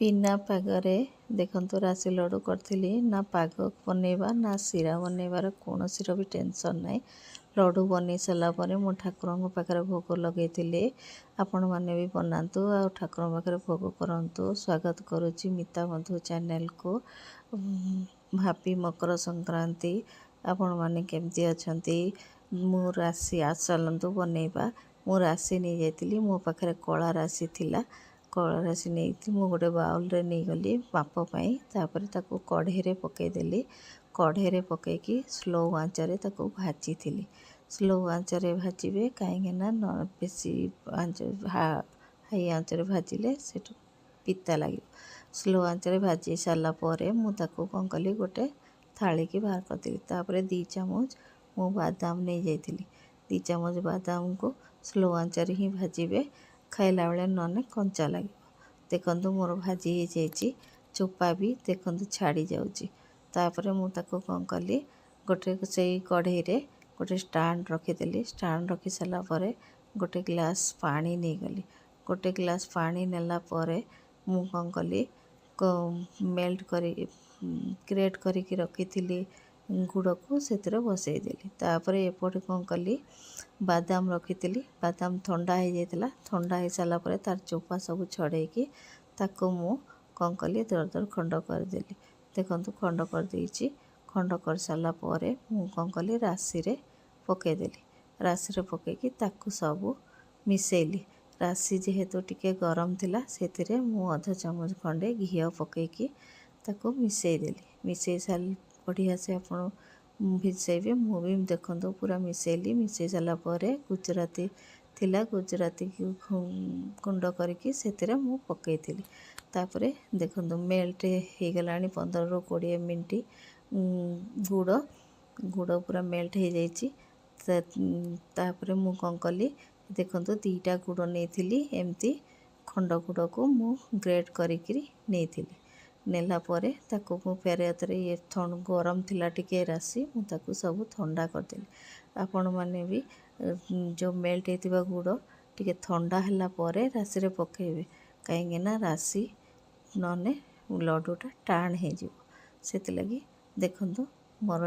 ବିନା ପାଗରେ ଦେଖନ୍ତୁ ରାଶି ଲଡ଼ୁ କରିଥିଲି। ନା ପାଗ ବନେଇବା ନା ଶିରା ବନେଇବାର କୌଣସିର ବି ଟେନସନ୍ ନାହିଁ। ଲଡ଼ୁ ବନେଇ ସାରିଲା ପରେ ମୁଁ ଠାକୁରଙ୍କ ପାଖରେ ଭୋଗ ଲଗେଇଥିଲି। ଆପଣମାନେ ବି ବନାନ୍ତୁ ଆଉ ଠାକୁରଙ୍କ ପାଖରେ ଭୋଗ କରନ୍ତୁ। ସ୍ୱାଗତ କରୁଛି ମିତା ବନ୍ଧୁ ଚ୍ୟାନେଲକୁ। ହାପି ମକର ସଂକ୍ରାନ୍ତି। ଆପଣମାନେ କେମିତି ଅଛନ୍ତି? ମୁଁ ରାଶି ଆସନ୍ତୁ ବନେଇବା। ମୁଁ ରାଶି ନେଇଯାଇଥିଲି, ମୋ ପାଖରେ କଳା ରାଶି ଥିଲା। କଳା ରାଶି ନେଇକି ମୁଁ ଗୋଟେ ବାଉଲରେ ନେଇଗଲି ମାପ ପାଇଁ। ତାପରେ ତାକୁ କଢ଼େଇରେ ପକାଇଦେଲି। କଢ଼େଇରେ ପକାଇକି ସ୍ଲୋ ଆଞ୍ଚରେ ତାକୁ ଭାଜିଥିଲି। ସ୍ଲୋ ଆଞ୍ଚରେ ଭାଜିବେ, କାହିଁକିନା ନ ବେଶୀ ଆଞ୍ଚ ହାଇ ଆଞ୍ଚରେ ଭାଜିଲେ ସେଠୁ ପିତା ଲାଗିବ। ସ୍ଲୋ ଆଞ୍ଚରେ ଭାଜି ସାରିଲା ପରେ ମୁଁ ତାକୁ କ'ଣ କଲି, ଗୋଟେ ଥାଳିକି ବାହାର କରିଦେଲି। ତାପରେ 2 ଚାମଚ ମୁଁ ବାଦାମ ନେଇଯାଇଥିଲି। 2 ଚାମଚ ବାଦାମକୁ ସ୍ଲୋ ଆଞ୍ଚରେ ହିଁ ଭାଜିବେ ଖାଇଲା ବେଳେ, ନହେଲେ କଞ୍ଚା ଲାଗିବ। ଦେଖନ୍ତୁ, ମୋର ଭାଜି ହେଇଯାଇଛି, ଚୋପା ବି ଦେଖନ୍ତୁ ଛାଡ଼ି ଯାଉଛି। ତାପରେ ମୁଁ ତାକୁ କ'ଣ କଲି, ଗୋଟେ ସେଇ କଢ଼େଇରେ ଗୋଟେ ଷ୍ଟାଣ୍ଡ ରଖିଦେଲି। ଷ୍ଟାଣ୍ଡ ରଖି ସାରିଲା ପରେ ଗୋଟେ ଗ୍ଲାସ୍ ପାଣି ନେଇଗଲି। ଗୋଟେ ଗ୍ଲାସ୍ ପାଣି ନେଲା ପରେ ମୁଁ କ'ଣ କଲି, ମେଲ୍ଟ କରି ଗ୍ରେଟ୍ କରିକି ରଖିଥିଲି ଗୁଡ଼କୁ ସେଥିରେ ବସେଇଦେଲି। ତାପରେ ଏପଟେ କ'ଣ କଲି, ବାଦାମ ରଖିଥିଲି। ବାଦାମ ଥଣ୍ଡା ହେଇଯାଇଥିଲା। ଥଣ୍ଡା ହେଇସାରିଲା ପରେ ତାର ଚୋପା ସବୁ ଛଡ଼େଇକି ତାକୁ ମୁଁ କ'ଣ କଲି, ଦର ଦର ଖଣ୍ଡ କରିଦେଲି। ଦେଖନ୍ତୁ, ଖଣ୍ଡ କରିଦେଇଛି। ଖଣ୍ଡ କରିସାରିଲା ପରେ ମୁଁ କ'ଣ କଲି, ରାଶିରେ ପକାଇଦେଲି। ରାଶିରେ ପକାଇକି ତାକୁ ସବୁ ମିଶାଇଲି। ରାଶି ଯେହେତୁ ଟିକେ ଗରମ ଥିଲା, ସେଥିରେ ମୁଁ ଅଧ ଚାମଚ ଖଣ୍ଡେ ଘିଅ ପକାଇକି ତାକୁ ମିଶାଇଦେଲି। ମିଶାଇ ସାରି ବଢ଼ିଆ ସେ ଆପଣ ମିଶାଇବେ। ମୁଁ ବି ଦେଖନ୍ତୁ ପୁରା ମିଶାଇଲି। ମିଶାଇ ସାରିଲା ପରେ ଗୁଜୁରାତି ଥିଲା, ଗୁଜୁରାତିକୁ ଗୁଣ୍ଡ କରିକି ସେଥିରେ ମୁଁ ପକାଇଥିଲି। ତାପରେ ଦେଖନ୍ତୁ, ମେଲ୍ଟ ହେଇଗଲାଣି 15ରୁ 20 ମିନିଟ୍। ଗୁଡ଼ ପୁରା ମେଲ୍ଟ ହେଇଯାଇଛି। ତାପରେ ମୁଁ କ'ଣ କଲି, ଦେଖନ୍ତୁ, 2ଟା ଗୁଡ଼ ନେଇଥିଲି। ଏମିତି ଖଣ୍ଡ ଗୁଡ଼କୁ ମୁଁ ଗ୍ରେଟ୍ କରିକିରି ନେଇଥିଲି। ନେଲା ପରେ ତାକୁ ମୁଁ ଫେରେ ଆଉଥରେ ଇଏ ଗରମ ଥିଲା ଟିକେ ରାଶି, ମୁଁ ତାକୁ ସବୁ ଥଣ୍ଡା କରିଦେଲି। ଆପଣମାନେ ବି ଯେଉଁ ମେଲ୍ଟ ହେଇଥିବା ଗୁଡ଼ ଟିକେ ଥଣ୍ଡା ହେଲା ପରେ ରାଶିରେ ପକାଇବେ, କାହିଁକିନା ରାଶି ନହେଲେ ଲଡ଼ୁଟା ଟାଣ ହେଇଯିବ। ସେଥିଲାଗି ଦେଖନ୍ତୁ, ମୋର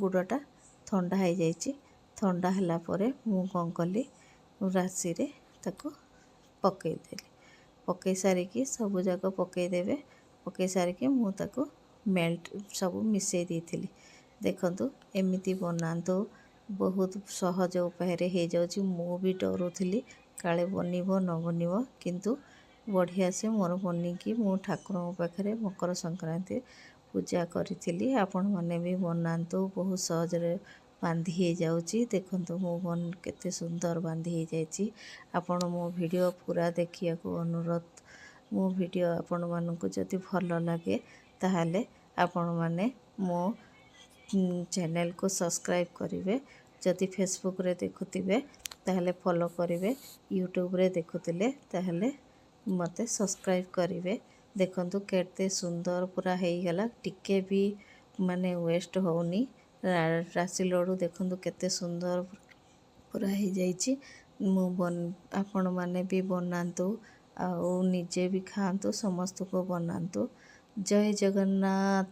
ଗୁଡ଼ଟା ଥଣ୍ଡା ହେଇଯାଇଛି। ଥଣ୍ଡା ହେଲା ପରେ ମୁଁ କ'ଣ କଲି, ରାଶିରେ ତାକୁ ପକାଇଦେଲି। ପକାଇ ସାରିକି ସବୁଯାକ ପକାଇଦେବେ। ପକାଇ ସାରିକି ମୁଁ ତାକୁ ମେଲ୍ଟ ସବୁ ମିଶାଇ ଦେଇଥିଲି। ଦେଖନ୍ତୁ, ଏମିତି ବନାନ୍ତୁ, ବହୁତ ସହଜ ଉପାୟରେ ହେଇଯାଉଛି। ମୁଁ ବି ଡରୁଥିଲି କାଳେ ବନିବ ନ ବନିବ, କିନ୍ତୁ ବଢ଼ିଆ ସେ ମୋର ବନିକି ମୁଁ ଠାକୁରଙ୍କ ପାଖରେ ମକର ସଂକ୍ରାନ୍ତି ପୂଜା କରିଥିଲି। ଆପଣମାନେ ବି ବନାନ୍ତୁ, ବହୁତ ସହଜରେ ବାନ୍ଧି ହେଇଯାଉଛି। ଦେଖନ୍ତୁ, ମୁଁ କେତେ ସୁନ୍ଦର ବାନ୍ଧି ହେଇଯାଇଛି। ଆପଣ ମୋ ଭିଡ଼ିଓ ପୁରା ଦେଖିବାକୁ ଅନୁରୋଧ। ମୋ ଭିଡ଼ିଓ ଆପଣମାନଙ୍କୁ ଯଦି ଭଲ ଲାଗେ, ତାହେଲେ ଆପଣମାନେ ମୋ ଚ୍ୟାନେଲକୁ ସବସ୍କ୍ରାଇବ୍ କରିବେ। ଯଦି ଫେସବୁକ୍ରେ ଦେଖୁଥିବେ, ତାହେଲେ ଫଲୋ କରିବେ। ୟୁଟ୍ୟୁବରେ ଦେଖୁଥିଲେ ତାହେଲେ ମୋତେ ସବସ୍କ୍ରାଇବ୍ କରିବେ। ଦେଖନ୍ତୁ, କେତେ ସୁନ୍ଦର ପୁରା ହେଇଗଲା, ଟିକେ ବି ମାନେ ୱେଷ୍ଟ ହେଉନି। ରାଶି ଲଡ଼ୁ ଦେଖନ୍ତୁ, କେତେ ସୁନ୍ଦର ପୁରା ହେଇଯାଇଛି। ମୁଁ ଆପଣମାନେ ବି ବନାନ୍ତୁ ଆଉ ନିଜେ ବି ଖାଆନ୍ତୁ, ସମସ୍ତଙ୍କୁ ବନାନ୍ତୁ। ଜୟ ଜଗନ୍ନାଥ।